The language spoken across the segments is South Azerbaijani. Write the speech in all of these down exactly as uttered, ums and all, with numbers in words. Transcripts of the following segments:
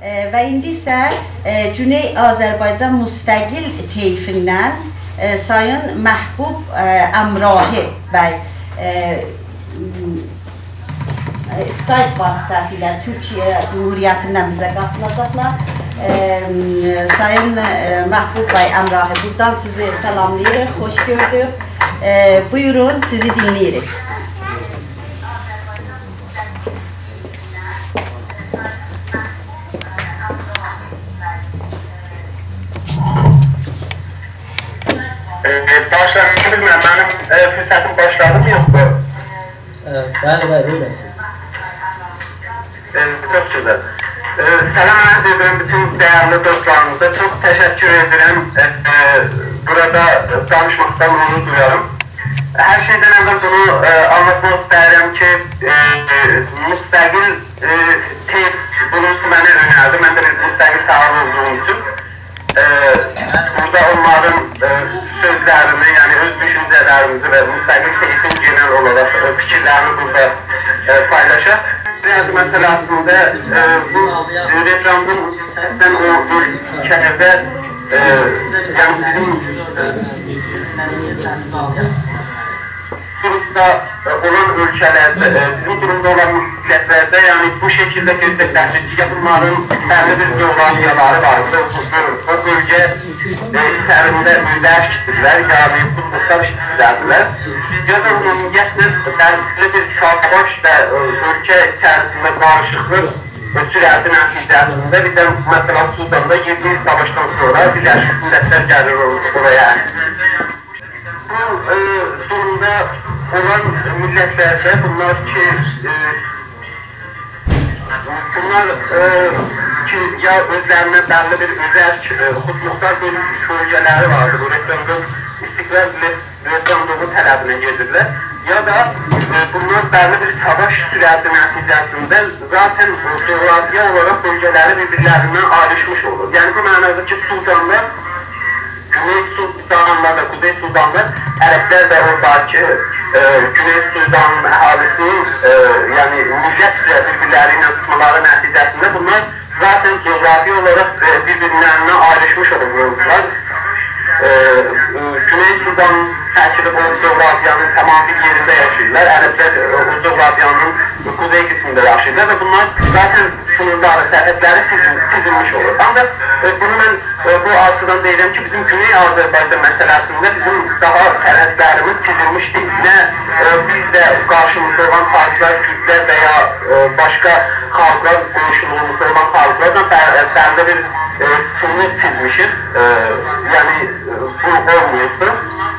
ائ، و ایندی ایسه، ائ، گونئی آذربایجان مستقل طیفیندن، ائ، سایین محبوب، ائ، امراهی بی، ائ، م، ائ، اسکایپ واسطه‌سیله تورکیه جمهوریتیندن بیزه قاتیلاجاقلار. ائ، م، سایین، ائ، محبوب بی امراهی، بورادان سیزی سلاملاییریق، خوش گؤردوک. ائ، بویورون، سیزی دینله‌ییریک. ائ، باغیشلایین، بیلمیرم، منیم، ائ، فرصتیم باشلادی می، یوخدور؟ ائ، بلی، بلی، بویورون سیز. ائ، چوخ گؤزل. ائ، سلام عرض ائدیرم بوتون دیرلی دوستلاریمیزا. چوخ تشکر ائدیرم. ائ، ائ، بورادا دانیشماقدان اونور دویارام. هر شئیدن اول بونو، ائ، آنلاتماق ایسته‌ییرم کی، ائ، ائ، مستقل، ائ، طیف بونو منه اؤنردی. من ده بیر مستقل فعال اولدوغوم اوچون، ائ، بورادا اونلارین، ائ، سؤزلرینی، یعنی اؤز دوشونجه‌لریمیزی و مستقل طیفین گئنل اولاراق، ائ، فیکیرلرینی بورادا، ائ، پایلاشاق. سیاسی مسئله حاقیندا، ائ، بو، ائ، رفراندوم او اؤلکه‌لرده، ائ، یعنی بیزیم، ائ، دورومدا، ائ، اولان اؤلکه‌لرده، ائ، بیزیم دورومدا اولان میللتلرده، یعنی بو شکیلده گئرچکلشدیریر کی، بونلارین بللی بیر جغرافیالاری واردیر. بو، بو، بو بؤلگه، ائ، ایچریسینده اؤیلر تیکدیرلر، یعنی قوللوقلار ایشله‌دیلر. یا دا عمومیتله بللی بیر ساواش و، ائ، اؤلکه ایچریسینده قاریشیقلیق و سورعتی نتیجه‌سینده بیر ده، مثلا، سوداندا یئددی ایل ساواشدان سونرا بیرلشمیش میللتلر گلیر او-، اورایا. بو، ائ، دورومدا اولان میللتلرده بونلار کی، ائ، بونلار، ائ، کی، یا اؤزلرینه بللی بیر اؤزل، ائ، خودمختار بؤل-، بؤلگه‌لری واردی، بو رفراندوم، استقلال رف-، رفراندومو طلبینه گئدیرلر، یا دا، ائ، بونلار بللی بیر ساواش سورعتی نتیجه‌سینده ذاتا جغرافیا اولاراق بؤلگه‌لری بیر-بیرلریندن آیریشمیش اولور. یعنی، بو معنادا کی، سوداندا گونئی سودانلا دا، قوزئی سودانلا عربلر ده اورادا کی، ائ، گونئی سودانین اهالیسینین، ائ، یعنی میللت اوزره بیر-بیرلری ایله توتمالاری نتیجه‌سینده بونلار ذاتا جغرافی اولاراق، ائ، بیر-بیرلریندن آیریشمیش اولورلار. ائ، ائ، گونئی سودان چکیلیب او جغرافیانین تمام بیر یئرینده یاشاییرلار. عربلر، ائ، او جغرافیانین قوزئی قسمینده یاشاییرلار و بونلار ذاتا سینیرلاری، سرحدلری چیزیل-، چیزیلمیش اولور. آنجاق، ائ، بونو من ائ، بو آچیدان دئییرم کی، بیزیم گونئی آذربایجان مسئله‌سینده بیزیم داها سرحدلریمیز چیزیلمیش دئییل. نه، ائ، بیز ده قارشیمیزدا اولان فارسلار، کوردلر و یا، ائ، باشقا خالقلار، قونشولوغوموزدا اولان خالقلارلا بل-، بللی بیر، ائ، سینیر چیزمیشیک. ائ، یعنی، ائ، بو اولماییبدیر.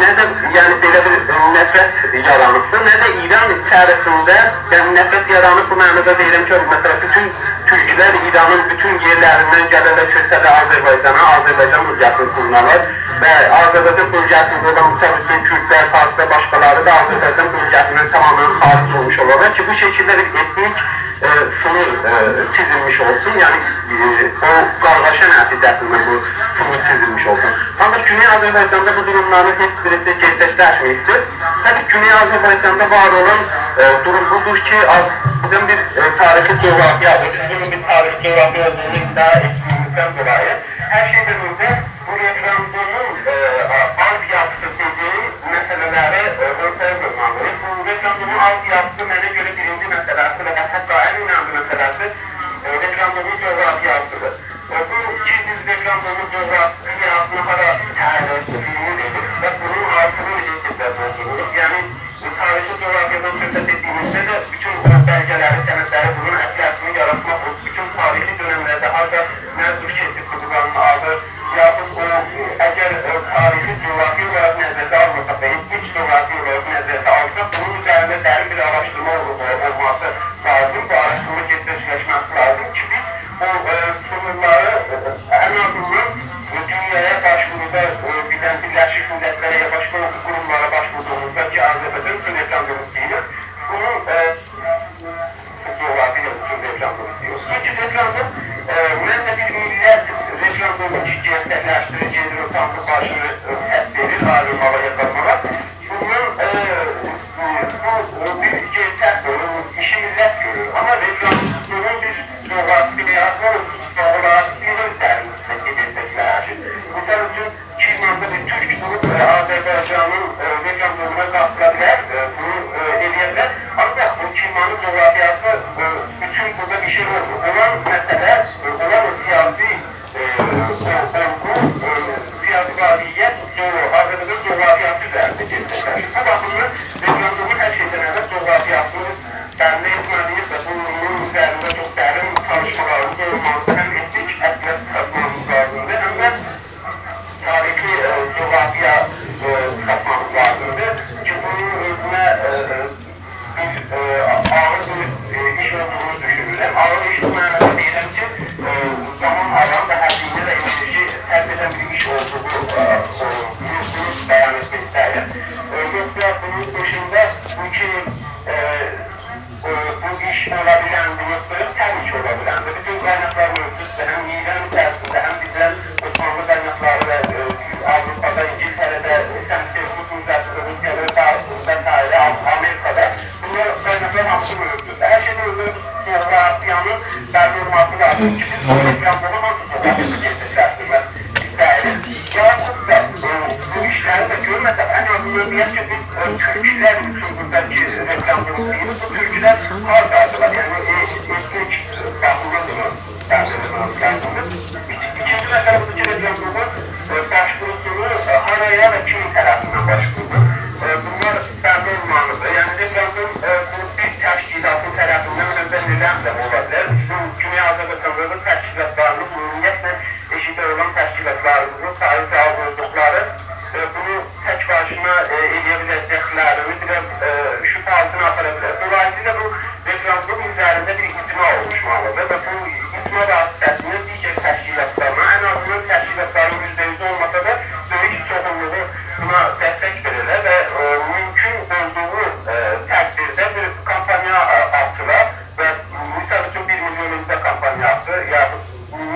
نه ده، یعنی، بئله بیر، ائ، نفرت یارانیبدیر، نه ده ایران ایچریسینده، یعنی، نفرت یارانیب، بو معنادا دئییرم کی، مثلا، بوتون تورکلر ایرانین بوتون یئرلریندن گله‌لر، کؤچه‌لر آذربایجانا، آذربایجان بؤلگه‌سینی سینیرلر و آذربایجان بؤلگه‌سینده اولان متمرکز کوردلر، فارسلار، باشقالاری دا آذربایجان بؤلگه‌سیندن تمامیله خارج اولموش اولارلار کی، بو شکیلده بیر ائتنیک، ائ، سینیر، ائ، چیزیلمیش اولسون. یعنی، ائ، او قارغاشا نتیجه‌سینده بو سینیر چیزیلمیش اولسون. آنجاق گونئی آذربایجاندا بو دوروملارین هئچ بیریسی گئرچکلشمه‌ییبدیر. طبیعی کی، گونئی آذربایجاندا وار اولان، ائ، دوروم بودور کی، آذربایجان بیر، ائ، تاریخی جغرافیادیر. بیزیم بیر تاریخی جغرافیا اولدوغونو ادعا ائتمه‌ییمیزدن دولایی هر شئیدن اؤنجه بو رفراندومون، ائ، آ-، آلت‌یاپیسی دئدیییم مسئله‌لری، ائ، اورتایا قویمالی‌ییق. بو رفراندومون آلت‌یاپیسی منه گؤره بیرینجی مسئله‌سی و حتی ان اؤنملی مسئله‌سی، ائ، رفراندومون جغرافیاسیدیر. ائ، بو کی، بیز رفراندومون جغرافیاسینی هارا تعریف ائدیریک و بونون آلتینی نئجه دوزلدوروروک؟ یعنی، تاریخی جغرافیادان صحبت ائتدیییمیزده ده بوتون او بلگه‌لری، سندلری، بونون اصلیتینی یاراتماق، او بوتون تاریخی دؤنملرده هاردا نه جور کئچیبدی بورانین آدی، یاخود او، ائ، اگر، ائ، تاریخی جغرافی اولاراق نظرده آلماساق و ائتنیک جغرافی اولاراق نظرده آلساق، بونون اوزرینده درین بیر آراشدیرما اول-، اولماسی لازیم، بو آراشدیرما گئرچکلشمه‌سی لازیم کی، بیز او، ائ، سینیرلاری، ائ، ان آزیندان، ائ، دونیایا باشوورو هم ائتنیک اصلیت چیخارتمامیز لازیمدیر، هم ده تاریخی، ائ، جغرافیا، ائ، چیخارتمامیز لازیمدیر کی، بونون اؤزونه، ائ، بیر، ائ، آغیر بیر، ائ، ایش اولدوغونو دوشونورم. آغیر ایش بو معنادا دئییرم کی، ائ، زامان آلان و هزینه و انرژی صرف ائدن بیر ایش اولدوغو، ائ، او، بونو، بونو بیان ائتمک ایسته‌ییرم. ائ، یوخسا بونون دیشیندا بو کی، ائ، ائ، بو ایش اولا بیلندیر، یوخسا یوخ، طبیعی کی، اولا بیلندیر. بوتون قایناقلار موجوددور. هم ایران ایچریسینده، هم بیزدن عثمانلی قایناقلاری و، ائ، آوروپادا، اینگیلتره‌ده، سنت پترزبورگ، روسیادا و سا-، و سایره، آم-، آمریکادا. بونلار، قایناقلار هامیسی موجوددور. هر شئیدن اؤنجه جغرافیانین بللی اولماسی لازیم کی، بیز بو رفراندومو هانسی جغرافیادا گئرچکلشدیرمک ایسته‌ییریک. یاخود دا، ائ، بو ایشلری ده گؤرمه‌سک، ان آزیندان دئیک کی، بیز، ائ، تورکلر اوچون بورادا کی، رفراندوم دئییریک، بو تورکلر هاردادیلار؟ یعنی، ائ، ائتنیک باخیمدان بونو بحث ائتمک لازیمدیر. ایکی-، ایکینجی مسئله بودور کی، رفراندومون، ائ، باشووروسونو، ائ، هارایا و کیمین طرفیندن باشوورولور؟ ائ، بونلار بللی اولمالیدیر. یعنی، رفراندوم، ائ، بو بیر تشکیلاتین طرفیندن اؤزل ائلنمه‌یه اولا بیلر. بیزیم گونئی آذربایجاندا دا تشکیلاتلاریمیز، عمومیتله ائشیکده اولان تشکیلاتلاریمیزین سایی چوخ اولدوقلاری، ائ، بونو تک باشینا، ائ، ائله‌یه بیله‌جکلرینی بیر آز، ائ، شوبهه آلتینا آپارا بیلر. دولاییسییلا بو رفراندوم اوزرینده بیر اجماع اولوشمالیدیر و بو اجماع واسطه‌سیله دیگر تشکیلاتلارلا، ان آزیندان تشکیلاتلارین یوزده یوزو اولماسا دا، بؤیوک چوخونلوغو بونا دستک وئره‌لر و، ائ، مومکون اولدوغو، ائ، تقدیرده بیر کامپانیا، ائ، آچیلار و، مثال اوچون، بیر میلیون ایمضا کامپانیاسی، یا،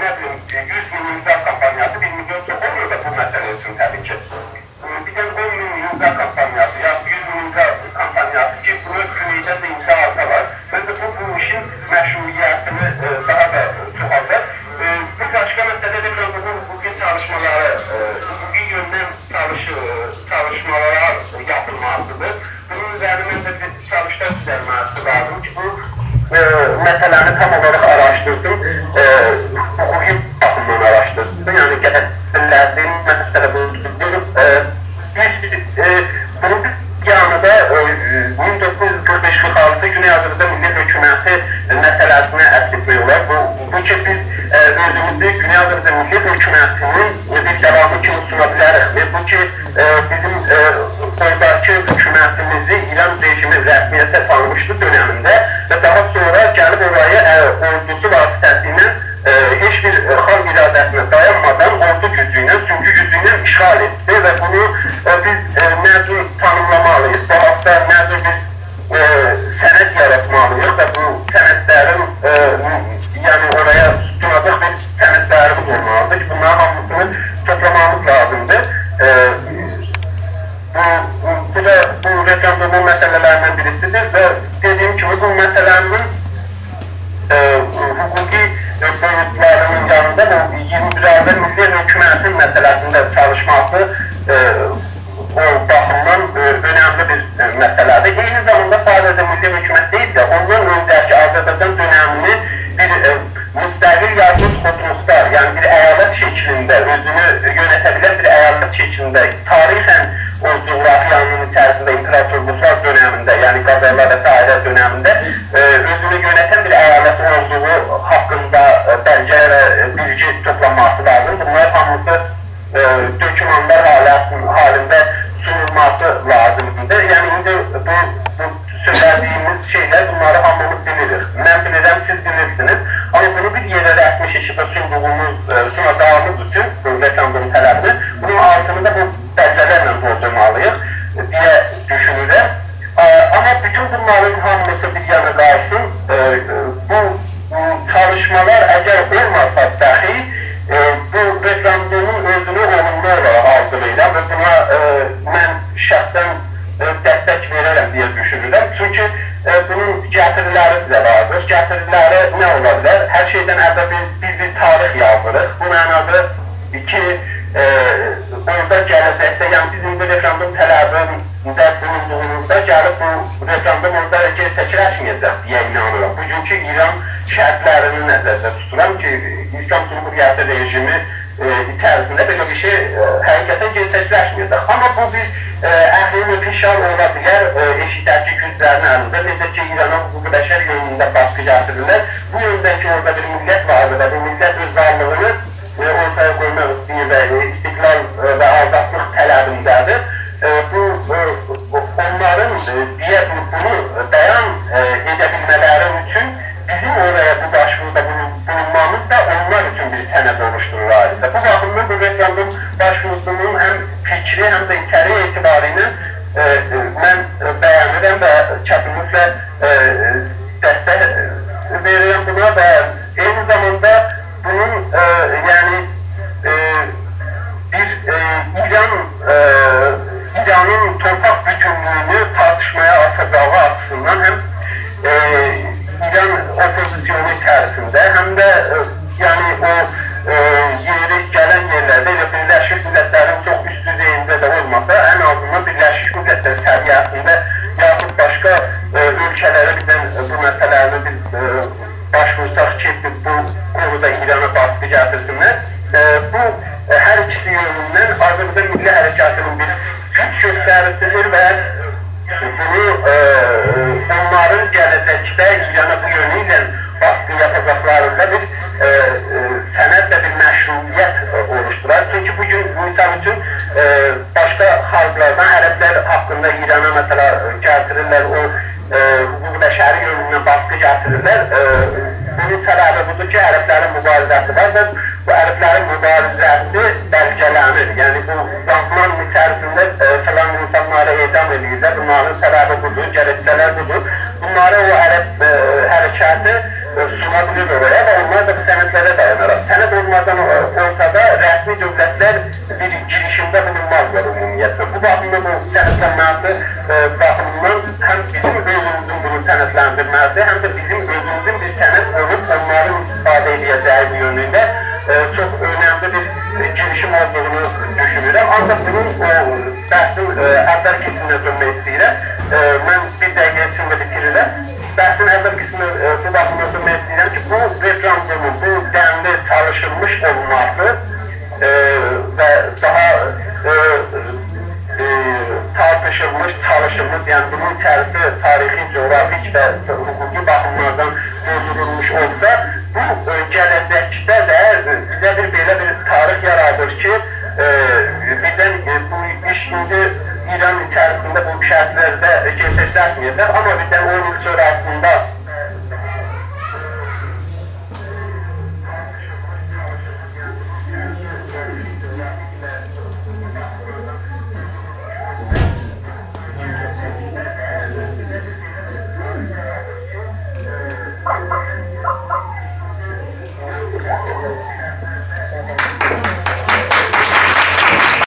نه بیلیم، یوز مین ایمضا کامپانیاسی، بیر میلیون چوخ اولمور دا بو مسئله اوچون، طبیعی کی. ائ، بیر دنه اون مین ایمضا کامپانیاسی، یا یوز مین ایمضا کامپانیاسی کی، بونو گونئیدن ده ایمضا آلسالار، منجه بو، بو ایشین مشروعیتینی، ائ، داها دا چوخالدار. ائ، بیر باشقا مسئله ده، بو حقوقی چالیشمالاری، ائ، حقوقی یؤندن چالیش-، ائ، چالیشمالارا یاپیلماسیدیر. بونون اوزرینده منجه بیر چالیشلار دوزلمه‌سی لازیم کی، بو، ائ، مسئله‌نی تام اولاراق آراشدیرسین، ائ، حقوقی باخیمدان آراشدیرسین. یعنی، گله‌جکده مسئله بودور. ائ، بیز، ائ، بونون بیر یانی دا، ائ، مین دوققوز یوز قیرخ بئش قیرخ آلتی گونئی آذربایجان میللی حکومتی مسئله‌سینه عطف ائتمک اولار. بو، بو کی، بیز، ائ، اؤزوموزو گونئی آذربایجان میللی حکومتی‌نین، ائ، بیر داوامی کیمی سونا بیلریک و بو کی، ائ، بیزیم، ائ، اوراداکی حکومتیمیزی ایران رژیمی رسمیته تانیمیشدی دؤنمینده و داها سونرا گلیب اورایی، ائ، اوردوسو واسطه‌سیله، ائ، هئچ بیر، ائ، خالق اراده‌سینه دایانمادان اوردو گوجو ایله، سونگو گوجو ایله اشغال ائتدی و بونو، ائ، بیز، ائ، نه جور تانیملامالی‌ییق، بو حاقدا نه جور بیر، ائ، سند یاراتمالی‌ییق و بو سندلرین، ائ، یعنی اورایا سوناجاق بیر سندلریمیز اولمالیدیر کی، بونلارین هامیسینی توپلامامیز لازیمدیر. ائ، بو، بو دا بو رفراندومون مسئله‌لریندن بیریسیدیر و دئدیگیم کیمی بو مسئله‌نین، ائ، حقوقی، ائ، بویوتلارینین یانیندا بو ایگیرمی بیر آذر میللی حکومتین مسئله‌سینده چالیشماسی، ائ، او باخیمدان، ائ، اؤنملی بیر، ائ، مسئله‌دیر. عینی زاماندا ساده‌جه میللی حکومت دئییل ده، اوندان اؤنجه‌کی آذربایجان دؤنمینی بیر، ائ، مستقل یاخود خودمختار، یعنی بیر ایالت شکلینده، اؤزونو یؤنته بیلن بیر ایالت شکلینده، تاریخاً او جغرافیانین ایچریسینده ایمپراتورلوقلار دؤنمینده، یعنی قاجارلار و سایره دؤنمینده، ائ، اؤزونو یؤنتن بیر ایالت اولدوغو حاقیندا، ائ، بلگه و، ائ، بیلگی توپلانماسی لازیم. بونلار هامیسی، ائ، دؤکومانلار حالت-، حالینده سونولماسی لازیمدیر. یعنی، ایندی بو، بو سؤیله‌دیگیمیز شئیلر، بونلاری هامیمیز بیلیریک. من بیلیرم، سیز بیلیرسینیز. آمما بونو بیر یئره رسمی شکیلده سوندوغوموز، ائ، سوناجاغیمیز اوچون بو رفراندوم طلبینی، بونون آلتینی دا بو بلگه‌لرله دولدورمالی‌ییق، ائ، دئیه دوشونورم. ائ، آمما بوتون بونلارین هامیسی بیر یانا قالسین، ائ، ائ، بو، بو چالیشمالار اگر اولماسا داخی، ائ، بو رفراندومون اؤزونو اولوملو اولاراق آلقیلاییرام و بونا، ائ، من شخصاً، ائ، دستک وئررم دئیه دوشونورم. چونکی، ائ، بونون گتیریلری بیزه واردیر. گتیریلری نه اولا بیلر؟ هر شئیدن اول بیز، بیز بیر تاریخ یازیریق. بو معنادا کی، ائ، اورادا گله‌جکده، یعنی بیز ایندی رفراندوم طلبینده بولوندوغوموزدا گلیب بو رفراندوم اورادا گئرچکلشمه‌یه‌جک دئیه اینانیرام. بوگونکو ایران شرطلرینی نظرده توتورام کی، ایسلام جمهوریتی رژیمی، ائ، ایچریسینده بئله بیر شئی، ائ، حقیقتاً گئرچکلشمه‌یه‌جک. آمما بو بیر ائ، اهل فشار اولا بیلر، ائ، ائشیکده‌کی گوجلرین الینده. نئجه کی، ایرانا حقوق بشر یؤنونده باسقی گتیریرلر. بو یؤنده کی، اورادا بیر میللت واردی و بو میللت اؤز وارلیغینی، ائ، اورتایا قویماق ایسته‌ییر و، ائ، استقلال، ائ، و آزادلیق طلبینده‌دیر. ائ، بو، ائ، اونلارین، ائ، دئیه بو-، بونو بیان، ائ، ائده بیلمه‌لری اوچون بیزیم اورایا بو باشوورودا بولون-، بولونمامیز دا اونلار اوچون بیر سند اولوشدورور آیریجا. بو باخیمدان بو رفراندوم باشووروسونون هم فیکری، هم ده ایچریگی اعتباری ایله، ائ، ائ، من، ائ، بیه‌نیرم و کسینلیکله، ائ، دستک، ائ، وئریرم بونا و عینی زاماندا بونون، ائ، یعنی، ائ، بیر، ائ، ایران، ائ، ایرانین تورپاق بوتونلویونو تارتیشمایا آتاجاغی آچیسیندان هم، ائ، ایران اوپوزیسیونو ایچریسینده، هم ده، ائ، یعنی او، ائ، یئری گلن یئرلرده ائله بیرلشمیش میللتلرین چوخ اوست دوزئیینده ده اولماسا، ان آزیندان بیرلشمیش میللتلر سویه‌سینده یاخود باشقا، ائ، اؤلکه‌لره بیزدن بو مسئله‌نی بیز، ائ، باشوورساق کی، بو قونودا ایرانا باسقی گتیرسینلر. ائ، بو، ائ، هر ایکیسی یؤنوندن آذربایجان میللی حرکتینین بیر گوج گؤستریسیدیر و بونو، ائ، اونلارین گله‌جکده ایرانا بو یؤنو ایله باسقی یاپاجاقلاریندا بیر، ائ، ائ، سند و بیر مشروعیت، ائ، اولوشدورار. چونکی بو گون، مثال اوچون، ائ، باشقا خالقلاردان عربلر حاقیندا ایرانا، مثلا، گتیریرلر، او، ائ، حقوق بشری یؤنوندن باسقی گتیریرلر. ائ، بونون سببی بودور کی، عربلرین موباریزه‌سی وار و بو عربلرین موباریزه‌سی بلگه‌لنیر. یعنی، بو زامان ایچریسینده، ائ، فلان اینسانلاری اعدام ائدیرلر. بونلارین سببی بودور، گرکچه‌لر بودور. بونلاری او عرب، ائ، حرکتی، ائ، سونا بیلیر اورایا و اونلار دا بو سندلره دایاناراق. سند اولمادان، ائ، اولسا دا رسمی دؤولتلر بیر گیریشیمده بولونمازلار عمومیتله. بو باخیمدان بو سندلنمه‌سی، ائ، باخیمیندان هم بیزیم اؤزوموزون بونو سندلندیرمه‌سی، هم ده بیزیم اؤزوموزون بیر سند اولوب اونلارین استفاده ائده‌جه‌یی بو یؤنونده، ائ، چوخ اؤنملی بیر، ائ، گیریشیم اولدوغونو دوشونورم. آنجاق بونون او بحثین، ائ، اول قسمینه دؤنمک ایسته‌ییرم. ائ، من بیر دقیقه ایچینده بیتیریرم. بحثین اول قسمینه، ائ، بو باخیمدان دؤنمک ایسته‌ییرم کی، بو رفراندومون، بو دنلی چالیشیلمیش اولماسی، ائ، و داها، ائ، ائ، تارتیشیلمیش، چالیشیلمیش، یعنی بونون ایچریسی تاریخی، جغرافیک و حقوقی باخیملاردان دوزولونموش اولسا، بو، ائ، گله‌جکده ده، ائ، بیزه بیر بئله بیر تاریخ یارادیر کی، ائ، بیردن، ائ، بو ایش ایندی ایران ایچریسینده بو شرطلرده، ائ، گئرچکلشمه‌یه‌جک، آمما بیردن اون ایل سونراسیندا